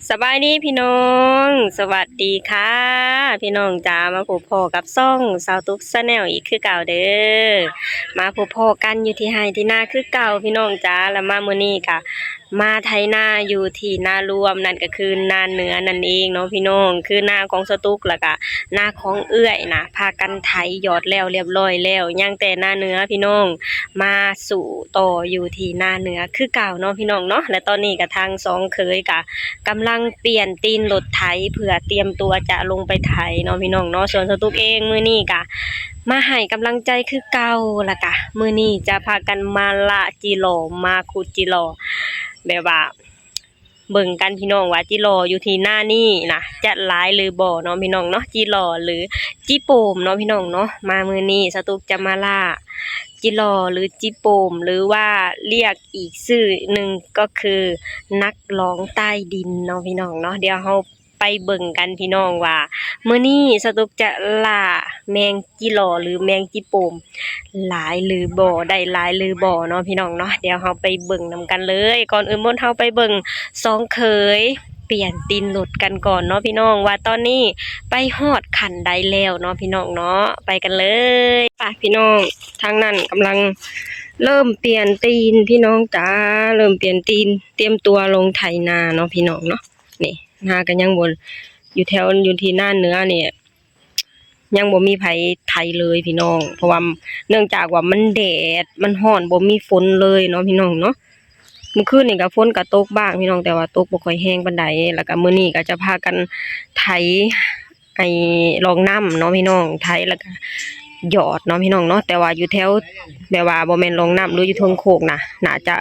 ສະບາຍດີພີ່ນ້ອງ ສະຫວັດດີຄ່ະພີ່ນ້ອງຈ໋າ ມາພົບພໍ້ກັບຊ່ອງສາວຕຸກ Channel ອີກຄືເກົ່າເດີ້ ມາພົບພໍ້ກັນຢູ່ທີ່ໄຮ່ທີ່ນາຄືເກົ່າພີ່ນ້ອງຈ໋າ ແລະ ມາມື້ນີ້ກະມາໄຖນາຢູ່ທີ່ນາລວມ ນັ້ນກະຄືນາເໜືອນັ້ນເອງເນາະພີ່ນ້ອງ ຄືນາຂອງສາວຕຸກ ແລະ ກະນາຂອງເອື້ອຍນະ ພາກັນໄຖຢອດແລ້ວລຽບລ້ອຍແລ້ວ ຍັງແຕ່ນາເໜືອພີ່ນ້ອງ ມາສູ້ຕໍ່ຢູ່ທີ່ນາເໜືອຄືເກົ່າເນາະພີ່ນ້ອງເນາະ ແລະ ຕອນນີ້ກະທາງສອງເຂີຍກະ ກຳລັງປ່ຽນຕີນລົດໄຖ ເພື່ອຕຽມຕົວຈະລົງໄປໄຖເນາະພີ່ນ້ອງເນາະ ສ່ວນສາວຕຸກເອງມື້ນີ້ກະມາໃຫ້ກຳລັງໃຈຄືເກົ່າ ແລ້ວກະມື້ນີ້ຈະພາກັນມາລະຈິຫຼໍ່ ມາຂຸດຈິຫຼໍ່ ແບບວ່າເບິ່ງກັນພີ່ນ້ອງວ່າຈິຫຼໍ່ຢູ່ທີ່ນານີ້ນະ ຈະຫຼາຍຫຼືບໍ່ເນາະພີ່ນ້ອງເນາະ ຈິຫຼໍ່ຫຼືຈິໂປມເນາະພີ່ນ້ອງເນາະ ມາມື້ນີ້ສາວຕຸກຈະມາລະ ຈິຫຼໍ່ຫຼືຈິໂປມ ຫຼືວ່າລຽກອີກຊື່ໜຶ່ງກໍຄືນັກລອງໃຕ້ດິນເນາະພີ່ນ້ອງເນາະ ດຽວເຮົາໄປເບິ່ງກັນພີ່ນ້ອງວ່າ ມື້ນີ້ສາວຕຸກຈະລ່າແມງຈິຫຼໍ່ ຫຼືແມງຈິໂປມ ຫຼາຍຫຼືບໍ່ ໄດ້ຫຼາຍຫຼືບໍ່ເນາະພີ່ນ້ອງເນາະ ດຽວເຮົາໄປເບິ່ງນຳກັນເລີຍ ກ່ອນອື່ນໝົດເຮົາໄປເບິ່ງສອງເຂີຍປ່ຽນຕີນລົດກັນກ່ອນເນາະພີ່ນ້ອງ ວ່າຕອນນີ້ໄປຮອດຂັ້ນໃດແລ້ວເນາະພີ່ນ້ອງເນາະ ໄປກັນເລີຍ ໄປພີ່ນ້ອງ ທາງນັ້ນກຳລັງເລີ່ມປ່ຽນຕີນພີ່ນ້ອງຈ໋າ ເລີ່ມປ່ຽນຕີນ ຕຽມຕົວລົງໄຖນາເນາະພີ່ນ້ອງເນາະ ນີ້ນາກະຍັງບໍ່ ຢູ່ແຖວ ຢູ່ທີ່ນາເໜືອນີ້ ຍັງບໍ່ມີໃຜໄຖເລີຍພີ່ນ້ອງ ເພາະວ່າເນື່ອງຈາກວ່າມັນແດດ ມັນຮ້ອນ ບໍ່ມີຝົນເລີຍເນາະພີ່ນ້ອງເນາະ ມື້ຄືນນີ້ກະຝົນກະຕົກບ້າງພີ່ນ້ອງ ແຕ່ວ່າຕົກບໍ່ຄ່ອຍແຮງປານໃດ ແລ້ວກະມື້ນີ້ກະຈະພາກັນໄຖ ໄອ້ ລອງນ້ຳເນາະພີ່ນ້ອງ ໄຖແລ້ວກະຢອດເນາະພີ່ນ້ອງເນາະ ແຕ່ວ່າຢູ່ແຖວ ແບບວ່າບໍ່ແມ່ນລອງນ້ຳ ຫຼືຢູ່ເທິງໂຄກນະ ໜ້າຈະ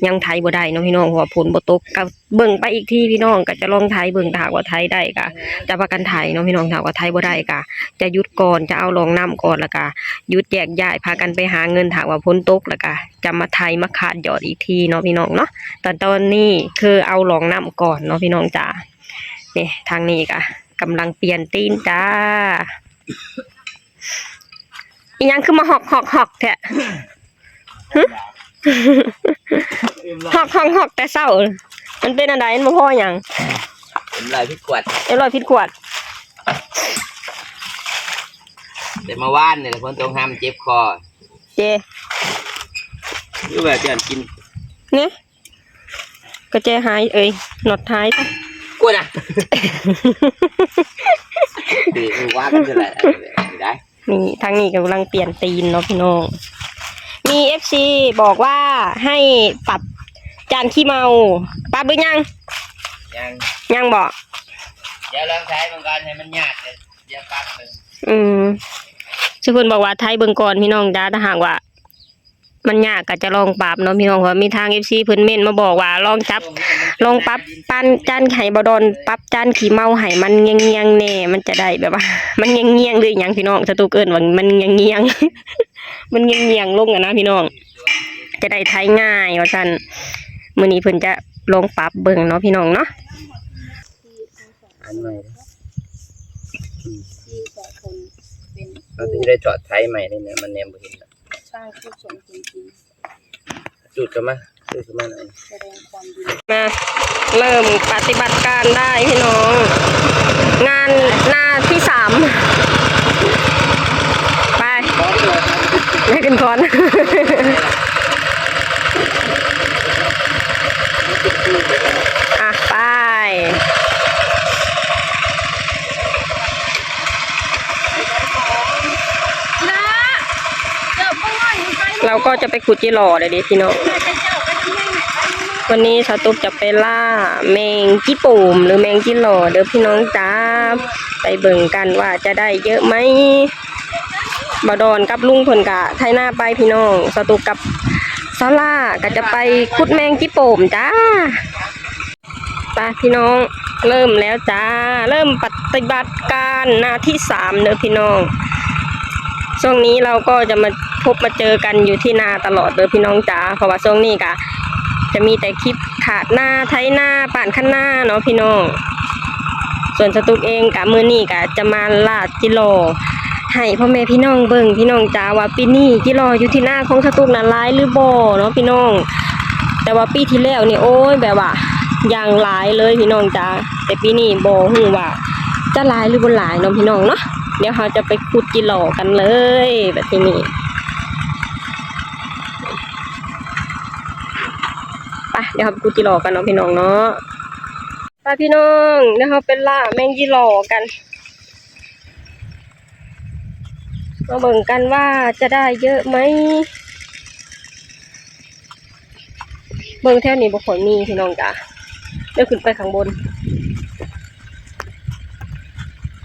ຍັງໄຖບໍ່ໄດ້ເນາະພີ່ນ້ອງ ເພາະວ່າຝົນບໍ່ຕົກ ກະເບິ່ງໄປອີກທີພີ່ນ້ອງ ກະຈະລອງໄຖເບິ່ງ ຖ້າຫາກວ່າໄຖໄດ້ກະຈະພາກັນໄຖເນາະພີ່ນ້ອງ ຖ້າຫາກວ່າໄຖບໍ່ໄດ້ກະຈະຢຸດກ່ອນ ຈະເອົາລອງນ້ຳກ່ອນ ແລ້ວກະຢຸດແຍກຍ້າຍ ພາກັນໄປຫາເງິນ ຖ້າຫາກວ່າຝົນຕົກ ແລ້ວກະຈະມາໄຖມາຄາດຢອດອີກທີເນາະພີ່ນ້ອງເນາະ ແຕ່ຕອນນີ້ຄືເອົາລອງນ້ຳກ່ອນເນາະພີ່ນ້ອງຈ໋າ ນີ້ທາງນີ້ກະກຳລັງປ່ຽນຕີນຈ້າ ອີ່ຫຍັງຄືມາຮອກໆໆແທ້? ຫຶ? ຮອກໆໆແຕ່ເຊົ້າ ມັນເປັນອັນໃດ? ມັນບໍ່ພໍຫຍັງ? ເອັມຮ້ອຍຜິດຂວດ ເອັມຮ້ອຍຜິດຂວດ ແຕ່ມາວານນີ້ແຫຼະ ຝົນຕົກຫາມັນເຈັບຄໍ ເຈ ຫຼືວ່າຈະກິນ ນີ້ ກະແຈຫາຍເອີຍ ນັອດຫາຍ ກວນນະ ເອີ ວ່າກັນຊັ້ນແຫຼະ ໄດ້ ນີ້ ທາງນີ້ກຳລັງປ່ຽນຕີນເນາະພີ່ນ້ອງ ມີເອັຟຊີບອກວ່າໃຫ້ປັບຈານຂີ້ເມົາ ປັບຫຼືຍັງ? ຍັງ ຍັງບໍ? ດຽວລອງໃຊ້ເບິ່ງກ່ອນ ໃຫ້ມັນຍາກ ດຽວປັບເບິ່ງ ອືມ ເພິ່ນບອກວ່າໃຊ້ເບິ່ງກ່ອນພີ່ນ້ອງຈ້າ ຖ້າຫາກວ່າ ມັນຍາກກະຈະລອງປັບເນາະພີ່ນ້ອງ ເພາະວ່າມີທາງເອັຟຊີເພິ່ນເມັ້ນມາບອກວ່າລອງຈັບ ລອງປັບປານຈານ ໃຫ້ບ່າວດອນປັບຈານຂີ້ເມົາໃຫ້ມັນງຽງໆແດ່ ມັນຈະໄດ້ແບບວ່າ ມັນງຽງໆ ຫຼືອີ່ຫຍັງພີ່ນ້ອງ ສະຕຸກເອີ້ນວ່າມັນງຽງໆ ມັນງຽງໆລົງຫັ້ນນະພີ່ນ້ອງ ຈະໄດ້ໄຖງ່າຍວ່າຊັ້ນ ມື້ນີ້ເພິ່ນຈະລອງປັບເບິ່ງເນາະພີ່ນ້ອງເນາະ ອັນໃໝ່ ອືມ ທີ່ຂອງຄົນເປັນ ເຮົາຊິໄດ້ຖອດໄຖໃໝ່ເລີຍນະ ມັນແນມບໍ່ເຫັນລະ ສ້າງຜູ້ຊົງເປັນຈິງ ຈູດເຂົ້າມາ ຈູດເຂົ້າມາໜ້ອຍ ສະແດງຄວາມດີ ມາ ເລີ່ມປະຕິບັດການໄດ້ພີ່ນ້ອງ ງານໜ້າທີສາມ ໄປ ໄດ້ຂຶ້ນຄອນ ອ່ະ ໄປ ເຮົາກໍຈະໄປຂຸດຈີ່ຫຼໍ່ແລ້ວເດ້ພີ່ນ້ອງ ວັນນີ້ສາວຕຸກຈະໄປລ່າແມງຈີ່ໂປມ ຫຼືແມງຈີ່ຫຼໍ່ເດີ້ພີ່ນ້ອງຈ້າ ໄປເບິ່ງກັນວ່າຈະໄດ້ເຍີະໄໝ ບ່າວດອນກັບລຸງເພິ່ນກະໄຖນາໄປພີ່ນ້ອງ ສາວຕຸກກັບສາວຫຼ້າກະຈະໄປຂຸດແມງຈີ່ໂປມຈ້າ. ໄປພີ່ນ້ອງ ເລີ່ມແລ້ວຈ້າ ເລີ່ມປະຕິບັດການໜ້າທີສາມເດີ້ພີ່ນ້ອງ ຊ່ວງນີ້ເຮົາກໍຈະມາພົບມາເຈີກັນຢູ່ທີ່ນາຕະຫຼອດເດີ້ພີ່ນ້ອງຈ້າ ເພາະວ່າຊ່ວງນີ້ກະຈະມີແຕ່ຄລິບຖາດນາ ໄຖນາ ປານຄັນນາເນາະພີ່ນ້ອງ ສ່ວນສາວຕຸກເອງກະມື້ນີ້ກະຈະມາລາດຈີ່ຫຼໍ່ ໃຫ້ພໍ່ແມ່ພີ່ນ້ອງເບິ່ງພີ່ນ້ອງຈ໋າ ວ່າປີນີ້ຈີ່ຫຼໍ່ຢູ່ທີ່ນາຂອງສາວຕຸກນັ້ນຫຼາຍຫຼືບໍ່ເນາະພີ່ນ້ອງ ແຕ່ວ່າປີທີ່ແລ້ວນີ້ ໂອ້ຍ ແບບວ່າ ຢ່າງຫຼາຍເລີຍພີ່ນ້ອງຈ໋າ. ແຕ່ປີນີ້ບໍ່ຮູ້ວ່າຈະຫຼາຍຫຼືບໍ່ຫຼາຍເນາະພີ່ນ້ອງເນາະ. ດຽວເຮົາຈະໄປຂຸດຈິຫຼໍ່ກັນເລີຍບັດທີນີ້. ໄປ ດຽວເຮົາໄປຂຸດຈິຫຼໍ່ກັນເນາະພີ່ນ້ອງເນາະ. ໄປພີ່ນ້ອງ ດຽວເຮົາໄປລ່າແມງຈິຫຼໍ່ກັນ. ມາເບິ່ງກັນວ່າຈະໄດ້ເຍອະໄໝ? ເບິ່ງແຖວນີ້ບໍ່ຄ່ອຍມີພີ່ນ້ອງຈ໋າ. ດຽວຂຶ້ນໄປຂ້າງບົນ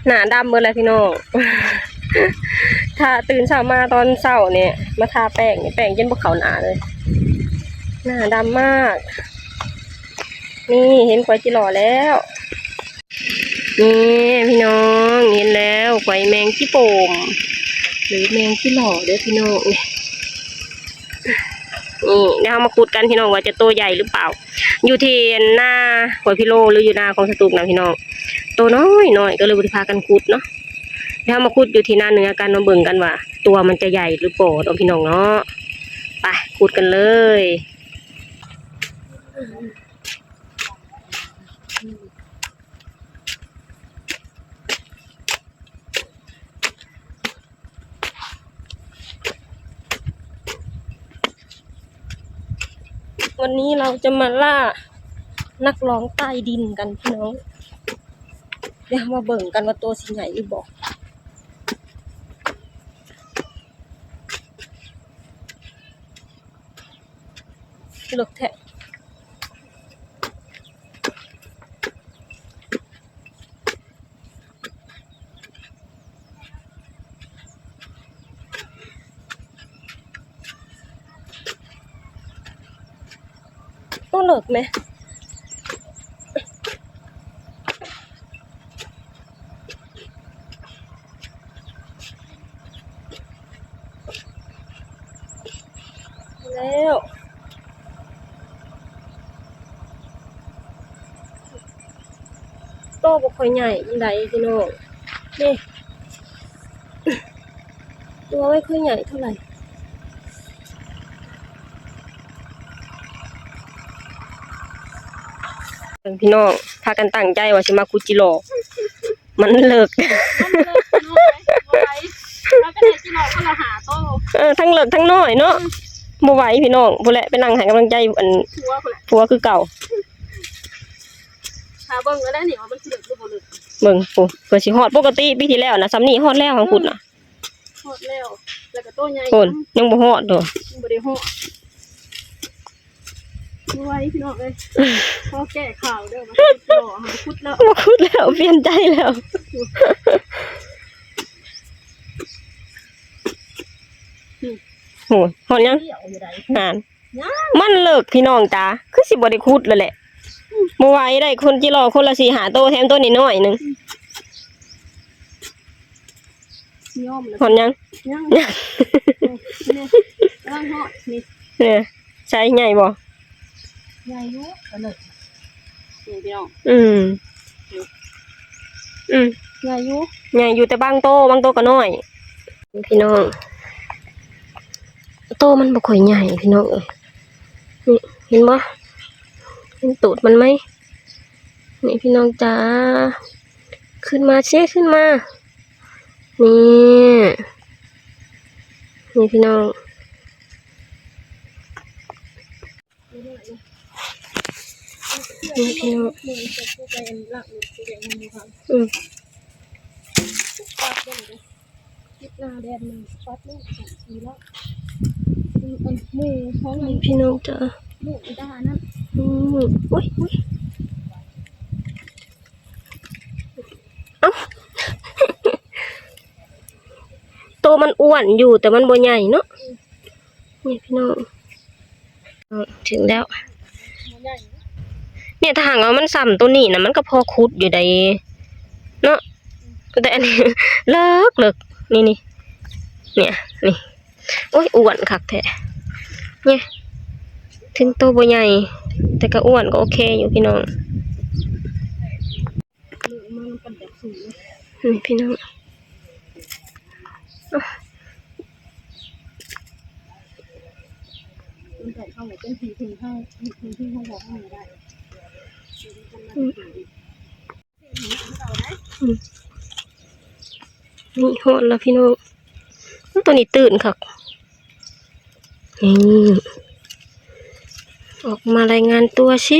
ໜ້າດຳເບິດແລ້ວພີ່ນ້ອງ. ຖ້າຕື່ນເຊົ້າມາຕອນເຊົ້ານີ້ ມາທາແປ້ງນີ້ ແປ້ງຈົນບໍ່ເຂົ້າໜ້າເລີຍ ໜ້າດຳມາກ. ນີ້ເຫັນຂວາຍຈິຫຼໍ່ແລ້ວ. ນີ້ພີ່ນ້ອງ ເຫັນແລ້ວ ຂວາຍແມງຈິໂປ່ມ ຫຼືແມງຈິຫຼໍ່ເດີພີ່ນ້ອງ. ນີ້ ນີ້ ດຽວເຮົາມາຂຸດກັນພີ່ນ້ອງ ວ່າຈະໂຕໃຫຍ່ຫຼືເປົ່າ. ຢູ່ທີ່ນາຂອງພີ່ໂລ ຫຼືຢູ່ນາຂອງສະຕຸກນະພີ່ນ້ອງ ໂຕນ້ອຍໆ ກໍເລີຍບໍ່ໄດ້ພາກັນຂຸດເນາະ. ດຽວເຮົາມາຂຸດຢູ່ທີ່ນາເໜືອກັນ ມາເບິ່ງກັນວ່າຕົວມັນຈະໃຫຍ່ຫຼືບໍ່ເນາະພີ່ນ້ອງເນາະ. ໄປ ຂຸດກັນເລີຍ. ວັນນີ້ເຮົາຈະມາລ່ານັກຮ້ອງໃຕ້ດິນກັນພີ່ນ້ອງ. ດຽວເຮົາມາເບິ່ງກັນວ່າໂຕຊິໃຫຍ່ຫຼືບໍ່. ເລິກແທ້. ໂອ້ ເລິກແມະ. ແລ້ວ ໂຕບໍ່ຄ່ອຍໃຫຍ່ປານໃດພີ່ນ້ອງ. ນີ້ ຕົວບໍ່ຄ່ອຍໃຫຍ່ເທົ່າໃດ. ພີ່ນ້ອງ ພາກັນຕັ້ງໃຈວ່າຊິມາຂຸດຈິຫຼໍ່ ມັນເລິກ ມັນເລິກພີ່ນ້ອງເອີຍ ບໍ່ໄຫວ. ເຮົາກໍໄດ້ຈິຫຼໍ່ຄົນລະຫ້າໂຕ ເອີ ທັງເລິກທັງນ້ອຍເນາະ. ອືມ ບໍ່ໄຫວພີ່ນ້ອງ. ພຸ້ນແຫຼະ ໄປນັ່ງໃຫ້ກຳລັງໃຈອັນຜົວພຸ້ນແຫຼະ ຜົວຄືເກົ່າ. ຖ້າເບິ່ງແລ້ວນີ້ວ່າມັນຊິເລິກຫຼືບໍ່ເລິກ. ເບິ່ງ ໂອ້ ເພື່ອຊິຮອດປົກກະຕິ. ປີທີ່ແລ້ວນະ ຊ່ຳນີ້ຮອດແລ້ວ ເຮົາຂຸດນະ. ຮອດແລ້ວ ແລ້ວກໍໂຕໃຫຍ່ ໂອ້ ຍັງບໍ່ຮອດໂດ ຍັງບໍ່ໄດ້ຮອດ. ບໍ່ໄຫວພີ່ນ້ອງເອີຍ ຂໍແກ້ຂ່າວເດີ ມາຂຸດແລ້ວ ບໍ່ຂຸດແລ້ວ ປ່ຽນໃຈແລ້ວ. ໂອ້ ຮອດຍັງ? ນັ້ນ ມັນເລິກພີ່ນ້ອງຈ໋າ ຄືຊິບໍ່ໄດ້ຂຸດແລ້ວແຫຼະ. ບໍ່ໄຫວໄດ໋ ຄົນຈິຫຼໍ່ຄົນລະສີ່ຫ້າໂຕ ແຖມໂຕນ້ອຍໆໜຶ່ງ. ຍອມແລ້ວ ຮອດຍັງ? ຍັງ ຍັງ ນີ້ ນີ້ ກຳລັງຮອດນີ້ ນີ້ ໃສ່ໃຫຍ່ບໍ່? ໃຫຍ່ຢູ່ ກໍເລີຍ ນີ້ພີ່ນ້ອງ. ອືມ ນີ້ ອືມ ໃຫຍ່ຢູ່ ໃຫຍ່ຢູ່ ແຕ່ບາງໂຕ ບາງໂຕກໍນ້ອຍ. ພີ່ນ້ອງ ໂຕມັນບໍ່ຄ່ອຍໃຫຍ່ພີ່ນ້ອງເອີຍ. ນີ້ ເຫັນບໍ່? ເຫັນຕູດມັນໄໝ? ນີ້ພີ່ນ້ອງຈ໋າ ຂຶ້ນມາຊິ ຂຶ້ນມາ. ນີ້ ນີ້ພີ່ນ້ອງ ນີ້ພີ່ນ້ອງ ອືມ ຕິດໜ້າແດດມັນປັດເລີຍ ອັນໝູຂອງ ນີ້ພີ່ນ້ອງຈ໋າ ລູກອີດານັ້ນ ອືມ ໂອ້ຍ ໂອ້ຍ. ເອົ້າ ໂຕມັນອ້ວນຢູ່ ແຕ່ມັນບໍ່ໃຫຍ່ເນາະ. ນີ້ພີ່ນ້ອງ ເຖິງແລ້ວ ນີ້ ຖ້າຫາກວ່າມັນສ່ຳໂຕນີ້ນະ ມັນກໍພໍຂຸດຢູ່ໃດ໋ເນາະ. ແຕ່ອັນນີ້ເລິກໆ ນີ້ ນີ້ ນີ້ ນີ້ ໂອ້ຍ ອ້ວນຄັກແທ້ ນີ້ ເຖິງໂຕບໍ່ໃຫຍ່ ແຕ່ກໍອ້ວນ ກໍໂອເຄຢູ່ພີ່ນ້ອງ. ນີ້ພີ່ນ້ອງ ມັນຕ້ອງເອົາເປັນທີ່ ທີ່ເຮົາ ທີ່ ທີ່ເຮົາບອກໃຫ້ໄດ້. ອືມ ອືມ ນີ້ຮອດແລ້ວພີ່ນ້ອງ. ໂອ້ ໂຕນີ້ຕື່ນຄັກ. ນີ້ ອອກມາລາຍງານຕົວຊິ.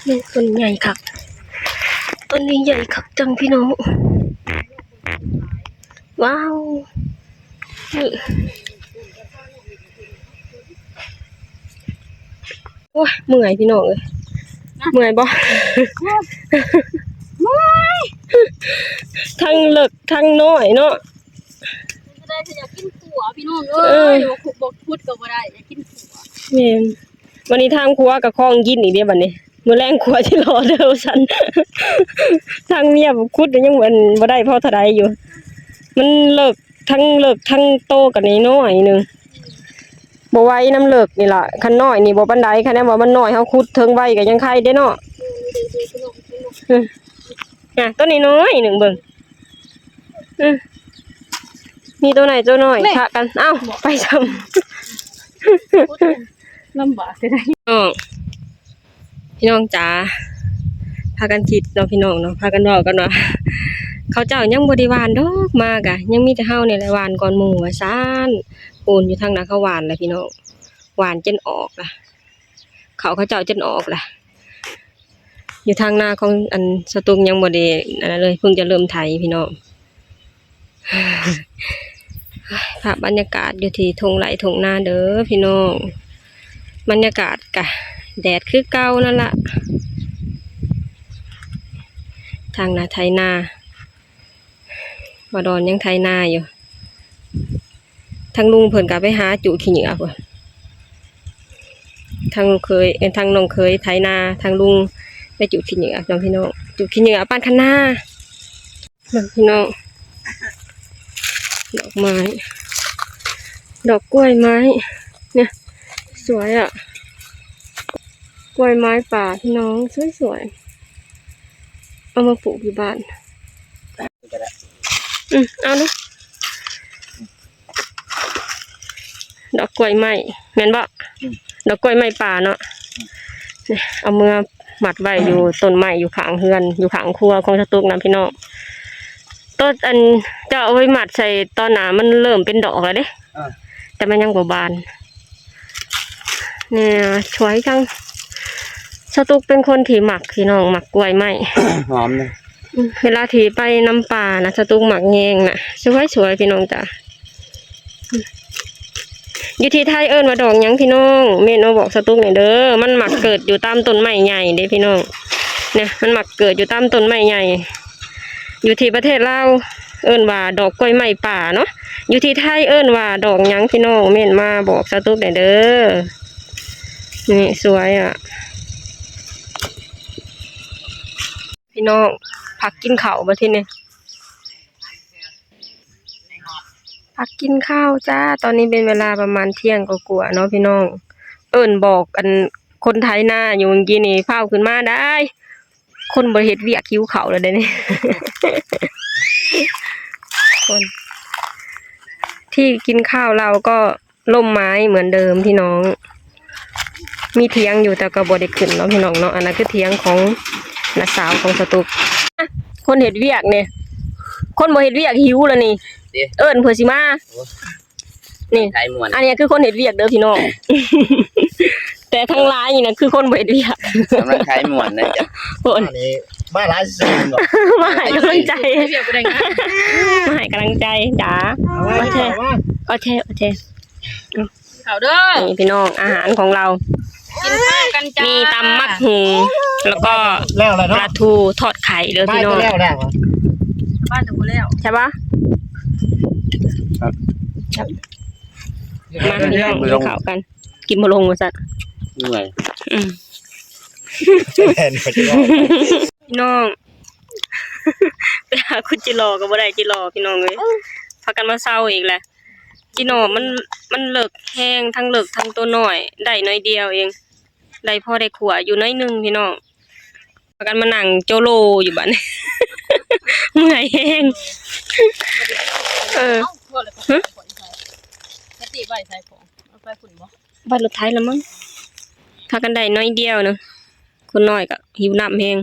ນີ້ ຕົ້ນໃຫຍ່ຄັກ ຕົ້ນນີ້ໃຫຍ່ຄັກຈັງພີ່ນ້ອງ. ວ້າວ ນີ້ ໂອ້ຍ ເມື່ອຍພີ່ນ້ອງເອີຍ. ເມື່ອຍບໍ່? ເມື່ອຍ ທັງເລິກທັງນ້ອຍເນາະ. ບໍ່ໄດ້ ຢາກກິນຂົ້ວພີ່ນ້ອງເອີຍ. ເອີ ບໍ່ຂຸດ ບໍ່ຂຸດກໍບໍ່ໄດ້ ຢາກກິນຂົ້ວ. ແມ່ນ. ບັດນີ້ທາງຄົວກໍຄອງກິນອີກເດ້ບັດນີ້. ມື້ແລງຄົວຊິລໍເດີວ່າຊັ້ນ. ທາງເມຍຂຸດຍັງ ອັນ ບໍ່ໄດ້ພໍເທົ່າໃດຢູ່. ມັນເລິກ ທັງເລິກທັງໂຕກໍນ້ອຍໆໜຶ່ງ. ບໍ່ໄຫວນຳເລິກນີ້ລະ. ຄັນນ້ອຍນີ້ບໍ່ປານໃດ. ຄັນແນວວ່າມັນນ້ອຍ ເຮົາຂຸດເທິງໄວກໍຍັງໄຄເດ້ເນາະ. ອືມ ອ່ະ ໂຕນ້ອຍໆໜຶ່ງເບິ່ງ. ອືມ ມີໂຕໃດໂຕນ້ອຍ ເລີຍ ຄະກັນ. ເອົ້າ ບໍ່ ໄປຊ້ຳ. ລຳບາກເດ. ພີ່ນ້ອງ ພີ່ນ້ອງຈ໋າ ພາກັນຄິດເນາະ ພີ່ນ້ອງເນາະ ພາກັນເວົ້າກັນວ່າ ເຂົາເຈົ້າຍັງບໍ່ໄດ້ຫວ່ານດອກ ມາກະຍັງມີແຕ່ເຮົານີ້ແຫຼະຫວ່ານກ່ອນໝູ່ວ່າຊັ້ນ. ປູນຢູ່ທາງນາເຂົາຫວ່ານແລ້ວພີ່ນ້ອງ ຫວ່ານຈົນອອກລະ ເຂົາ ເຂົາເຈົ້າຈົນອອກລະ. ຢູ່ທາງນາຂອງອັນສະຕຸກຍັງບໍ່ໄດ້ອັນນັ້ນເລີຍ ເພິ່ງຈະເລີ່ມໄຖພີ່ນ້ອງ. ພາບບັນຍາກາດຢູ່ທີ່ທົ່ງໄຮ່ທົ່ງນາເດີພີ່ນ້ອງ. ບັນຍາກາດກະແດດຄືເກົ່ານັ້ນລະ. ທາງນາໄຖນາ ບ່າວດອນຍັງໄຖນາຢູ່. ທາງລຸງເພິ່ນກໍໄປຫາຈຸຂີ້ເຫຍື້ອພຸ້ນ. ທາງລູກເຂີຍ ເອີ ທາງນ້ອງເຂີຍໄຖນາ ທາງລຸງໄປຈຸຂີ້ເຫຍື້ອເນາະພີ່ນ້ອງ. ຈຸຂີ້ເຫຍື້ອປານຄັນນາ. ເບິ່ງພີ່ນ້ອງ ດອກໄມ້ ດອກກ້ວຍໄມ້ ນີ້ ສວຍອະ ກ້ວຍໄມ້ປ່າພີ່ນ້ອງ ສວຍໆ ເອົາມາປູກຢູ່ບ້ານ. ອືມ ເອົາເນາະ ດອກກ້ວຍໄມ້ແມ່ນບໍ່? ອືມ ດອກກ້ວຍໄມ້ປ່າເນາະ. ອືມ ນີ້ ເອົາເມືອມັດໄວ້ຢູ່ຕົ້ນໄມ້ ຢູ່ຂ້າງເຮືອນ ຢູ່ຂ້າງຄົວຂອງສະຕຸກນະພີ່ນ້ອງ. ໂຕອັນເຈົ້າເອົາໄປມັດໃສ່ຕອນໜ້າມັນເລີ່ມເປັນດອກແລ້ວເດ້ ເອີ ແຕ່ມັນຍັງບໍ່ບານ. ນີ້ ສວຍຈັງ. ສະຕຸກເປັນຄົນທີ່ມັກ ພີ່ນ້ອງ ມັກກ້ວຍໄມ້ ຫອມເນາະ. ອືມ ເວລາທີ່ໄປນຳປ່ານະ ສະຕຸກມັກແຍງນະ ສວຍໆ ພີ່ນ້ອງຈ້າ. ຢູ່ທີ່ໄທເອີ້ນວ່າດອກຫຍັງພີ່ນ້ອງ ເມັ້ນມາບອກສະຕຸກແດ່ເດີ. ມັນມັກເກີດຢູ່ຕາມຕົ້ນໄມ້ໃຫຍ່ເດ້ພີ່ນ້ອງ ນີ້ ມັນມັກເກີດຢູ່ຕາມຕົ້ນໄມ້ໃຫຍ່. ຢູ່ທີ່ປະເທດລາວເອີ້ນວ່າດອກກ້ວຍໄມ້ປ່າເນາະ. ຢູ່ທີ່ໄທເອີ້ນວ່າດອກຫຍັງພີ່ນ້ອງ ເມັ້ນມາບອກສະຕຸກແດ່ເດີ. ນີ້ ສວຍອະ ພີ່ນ້ອງ. ພັກກິນເຂົ້າບັດທີນີ້ ພັກກິນເຂົ້າຈ້າ. ຕອນນີ້ເປັນເວລາປະມານທ່ຽງກວ່າໆເນາະພີ່ນ້ອງ. ເອີ້ນບອກອັນຄົນໄຖນາຢູ່ເມື່ອກີ້ນີ້ ຟ້າວຂຶ້ນມາໄດ້. ຄົນບໍ່ເຮັດວຽກຫິວເຂົ້າແລ້ວເດ້ນີ້. ຄົນທີ່ກິນຂ້າວເຮົາກໍ ລົມໄມ້ເໝືອນເດີມພີ່ນ້ອງ. ມີຖຽງຢູ່ແຕ່ກໍບໍ່ໄດ້ຂຶ້ນເນາະພີ່ນ້ອງເນາະ. ອັນນັ້ນຄືຖຽງຂອງນ້າສາວຂອງສະຕຸກ. ຄົນເຮັດວຽກນີ້ ຄົນບໍ່ເຮັດວຽກຫິວແລ້ວນີ້ ເອີ້ນເພື່ອຊິມາ. ໂອ້ ນີ້ ໄຖມ່ວນ ອັນນີ້ຄືຄົນເຮັດວຽກເດີພີ່ນ້ອງ. ແຕ່ທັງຫຼາຍນີ້ນະຄືຄົນບໍ່ເຮັດວຽກ ກຳລັງໄຖມ່ວນນະ. ໂອ້ ອັນນີ້ມາຫຼາຍຊື່ໆ ມາໃຫ້ກຳລັງໃຈ ມາໃຫ້ກຳລັງໃຈຈ້າ. ເອົາໄວ້ ໂອເຄ ໂອເຄ ໂອເຄ. ເຂົ້າເດີ ນີ້ພີ່ນ້ອງ ອາຫານຂອງເຮົາ ກິນເຂົ້າກັນຈ້າ. ມີຕຳໝາກຫຸ່ງ ແລ້ວກໍ ແລ້ວແຫຼະເນາະ ປາທູທອດໄຂ່ເດີພີ່ນ້ອງ. ບ້ານແຕ່ບໍ່ແລ້ວ ໃຊ່ປະ? ມາພີ່ນ້ອງ ກິນເຂົ້າກັນ. ກິນບໍ່ລົງວ່າຊັ້ນ ເມື່ອຍ. ອືມ ພີ່ນ້ອງ ໄປຫາຂຸດຈິລໍກໍບໍ່ໄດ້ຈິລໍພີ່ນ້ອງເອີຍ. ພາກັນມາເຊົາອີກແຫຼະ. ຈີໂນມັນ ມັນເລິກແຮງ ທັງເລິກທັງໂຕນ້ອຍ ໄດ້ໜ້ອຍດຽວເອງ ໄດ້ພໍໄດ້ຂົ້ວຢູ່ໜ້ອຍໜຶ່ງພີ່ນ້ອງ. ພາກັນມານັ່ງໂຈໂລຢູ່ບັດນີ້ ເມື່ອຍແຮງ. ເອີ ຮະ ໄວ້ລົດໄຖລະມັງ. ພາກັນໄດ້ໜ້ອຍດຽວໜຶ່ງ ຄົນນ້ອຍກໍຫິວນ້ຳແຮງ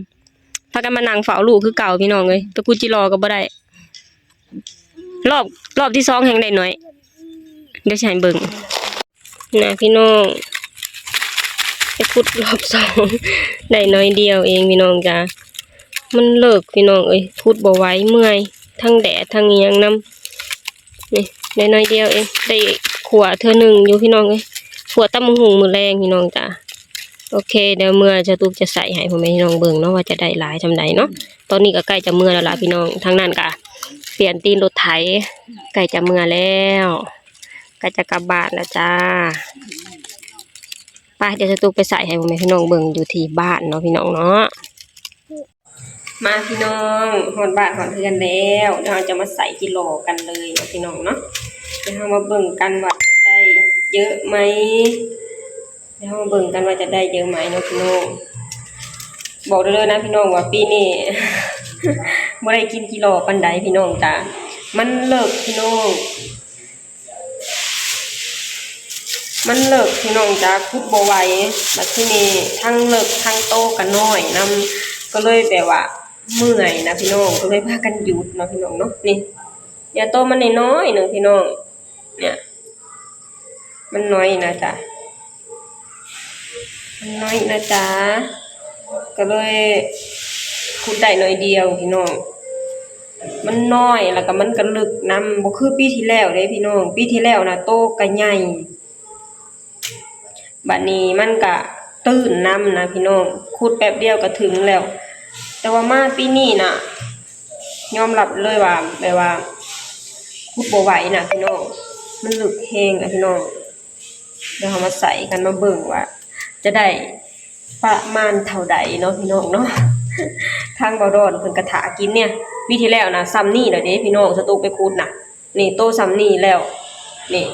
ພາກັນມານັ່ງເຝົ້າລູກຄືເກົ່າພີ່ນ້ອງເອີຍ ໄປຂຸດຈິຫຼໍ່ກໍບໍ່ໄດ້ ລອບ ລອບທີສອງແຮ່ງໄດ້ໜ້ອຍ ດຽວຊິໃຫ້ເບິ່ງນະພີ່ນ້ອງ ໄປຂຸດລອບສອງ ໄດ້ໜ້ອຍດຽວເອງພີ່ນ້ອງຈ້າ ມັນເລິກພີ່ນ້ອງເອີຍ ຂຸດບໍ່ໄຫວ ເມື່ອຍ ທັງແດດທັງອີ່ຫຍັງນຳ ນີ້ໄດ້ໜ້ອຍດຽວເອງ ໄດ້ຂົ້ວເທື່ອໜຶ່ງຢູ່ພີ່ນ້ອງເອີຍ ຂົ້ວຕຳບັກຫຸ່ງມື້ແລງພີ່ນ້ອງຈ້າ ໂອເຄ ດຽວເມື່ອສະຕຸກຈະໃສ່ໃຫ້ພໍ່ແມ່ພີ່ນ້ອງເບິ່ງເນາະ ວ່າຈະໄດ້ຫຼາຍສ່ຳໃດເນາະ ຕອນນີ້ກໍໃກ້ຈະເມື່ອແລ້ວລະພີ່ນ້ອງ ທາງນັ້ນກໍປ່ຽນຕີນລົດໄຖ ໃກ້ຈະເມື່ອແລ້ວ ໃກ້ຈະກັບບ້ານແລ້ວຈ້າ ໄປ ດຽວສະຕຸກໄປໃສ່ໃຫ້ພໍ່ແມ່ພີ່ນ້ອງເບິ່ງຢູ່ທີ່ບ້ານເນາະພີ່ນ້ອງເນາະ. ມາພີ່ນ້ອງ ຮອດບ້ານຮອດເຮືອນແລ້ວ ດຽວເຮົາຈະມາໃສ່ຈິຫຼໍ່ກັນເລີຍເນາະພີ່ນ້ອງເນາະ ດຽວເຮົາມາເບິ່ງກັນວ່າຈະໄດ້ເຍີະໄໝ ດຽວເຮົາມາເບິ່ງກັນວ່າຈະໄດ້ເຍີະໄໝເນາະພີ່ນ້ອງ ບອກໄດ້ເລີຍນະພີ່ນ້ອງວ່າປີນີ້ ບໍ່ໄດ້ກິນຈິຫຼໍ່ປານໃດພີ່ນ້ອງຈ້າ ມັນເລິກພີ່ນ້ອງ ມັນເລິກພີ່ນ້ອງຈ້າ ຂຸດບໍ່ໄຫວ ບັດທີນີ້ທັງເລິກທັງໂຕກໍນ້ອຍນຳ ກໍເລີຍແບບວ່າເມື່ອຍນະພີ່ນ້ອງ ກໍເລີຍພາກັນຢຸດເນາະພີ່ນ້ອງເນາະ ນີ້ ເຫຼືອໂຕມັນນ້ອຍໆໜຶ່ງພີ່ນ້ອງ ເນ່ຍ ມັນນ້ອຍນະຈ້າ ມັນນ້ອຍນະຈ້າ ກໍເລີຍຂຸດໄດ້ໜ້ອຍດຽວພີ່ນ້ອງ ມັນນ້ອຍ ແລ້ວກໍມັນກໍເລິກນຳ ບໍ່ຄືປີທີ່ແລ້ວເດ້ພີ່ນ້ອງ ປີທີ່ແລ້ວນະໂຕກໍໃຫຍ່ ບັດນີ້ມັນກະຕື້ນນຳນະພີ່ນ້ອງ ຂຸດແປັບດຽວກະເຖິງແລ້ວ ແຕ່ວ່າມາປີນີ້ນະ ຍອມຮັບເລີຍວ່າ ແບບວ່າຂຸດບໍ່ໄຫວນະພີ່ນ້ອງ ມັນເລິກແຮງນະພີ່ນ້ອງ ດຽວເຮົາມາໃສ່ກັນ ມາເບິ່ງວ່າຈະໄດ້ປະມານເທົ່າໃດເນາະພີ່ນ້ອງເນາະ ທາງບ່າວດອນເພິ່ນກະຖ້າກິນເນ່ຍ ປີທີ່ແລ້ວນະຊ່ຳນີ້ແຫຼະເດ້ພີ່ນ້ອງ ສະຕຸກໄປຂຸດນະ ນີ້ໂຕຊ່ຳນີ້ແລ້ວ ນີ້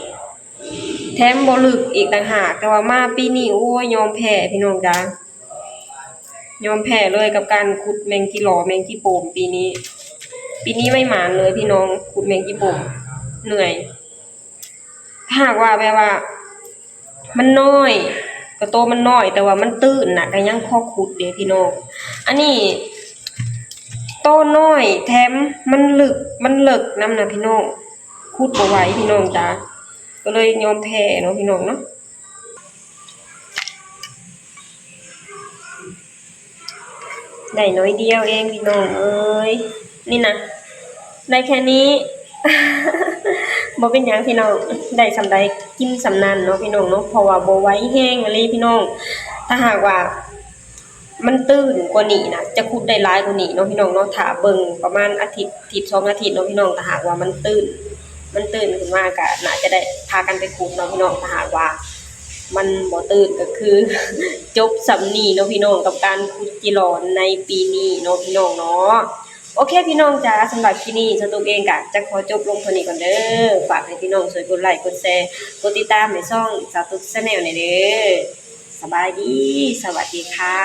ແຖມບໍ່ເລິກອີກຕ່າງຫາກ ແຕ່ວ່າມາປີນີ້ ໂອ້ຍ ຍອມແພ້ພີ່ນ້ອງຈ້າ ຍອມແພ້ເລີຍກັບການຂຸດແມງຈີຫຼໍ່ ແມງຈີໂປມປີນີ້ ປີນີ້ໄມ່ໝານເລີຍພີ່ນ້ອງ ຂຸດແມງຈີໂປມ ເມື່ອຍ ຖ້າຫາກວ່າແບບວ່າ ມັນນ້ອຍ ກໍໂຕມັນນ້ອຍ ແຕ່ວ່າມັນຕື້ນນະ ກໍຍັງພໍຂຸດເດ້ພີ່ນ້ອງ ອັນນີ້ໂຕນ້ອຍ ແຖມມັນເລິກ ມັນເລິກນຳນະພີ່ນ້ອງ ຂຸດບໍ່ໄຫວພີ່ນ້ອງຈ້າ ກໍເລີຍຍອມແພ້ເນາະພີ່ນ້ອງເນາະ. ໄດ້ໜ້ອຍດຽວເອງພີ່ນ້ອງເອີຍ ນີ້ນະ ໄດ້ແຄ່ນີ້ ບໍ່ເປັນຫຍັງພີ່ນ້ອງ ໄດ້ສ່ຳໃດກິນສ່ຳນັ້ນເນາະພີ່ນ້ອງເນາະ ເພາະວ່າບໍ່ໄຫວແຮງອີ່ຫຼີພີ່ນ້ອງ ຖ້າຫາກວ່າມັນຕື້ນກວ່ານີ້ນະ ຈະຂຸດໄດ້ຫຼາຍກວ່ານີ້ເນາະພີ່ນ້ອງເນາະ ຖ້າເບິ່ງປະມານອາທິດ ທິດສອງອາທິດເນາະພີ່ນ້ອງ ຖ້າຫາກວ່າມັນຕື້ນ ມັນຕື້ນຂຶ້ນມາກໍໜ້າຈະໄດ້ພາກັນໄປຂຸດເນາະພີ່ນ້ອງ ຖ້າຫາກວ່າມັນບໍ່ຕື້ນກໍຄືຈົບສ່ຳນີ້ເນາະພີ່ນ້ອງ ກັບການຂຸດຈີຫຼໍ່ໃນປີນີ້ເນາະພີ່ນ້ອງເນາະ. ໂອເຄພີ່ນ້ອງຈ໋າ ສຳລັບຄລິບນີ້ສາວຕຸກເອງກໍຈະຂໍຈົບລົງເທົ່ານີ້ກ່ອນເດີ ຝາກໃຫ້ພີ່ນ້ອງຊ່ວຍກົດໄລກົດແຊ ກົດຕິດຕາມໃຫ້ຊ່ອງສາວຕຸກ Channel ແດ່ເດີ. ສະບາຍດີ ສະຫວັດດີຄ່ະ.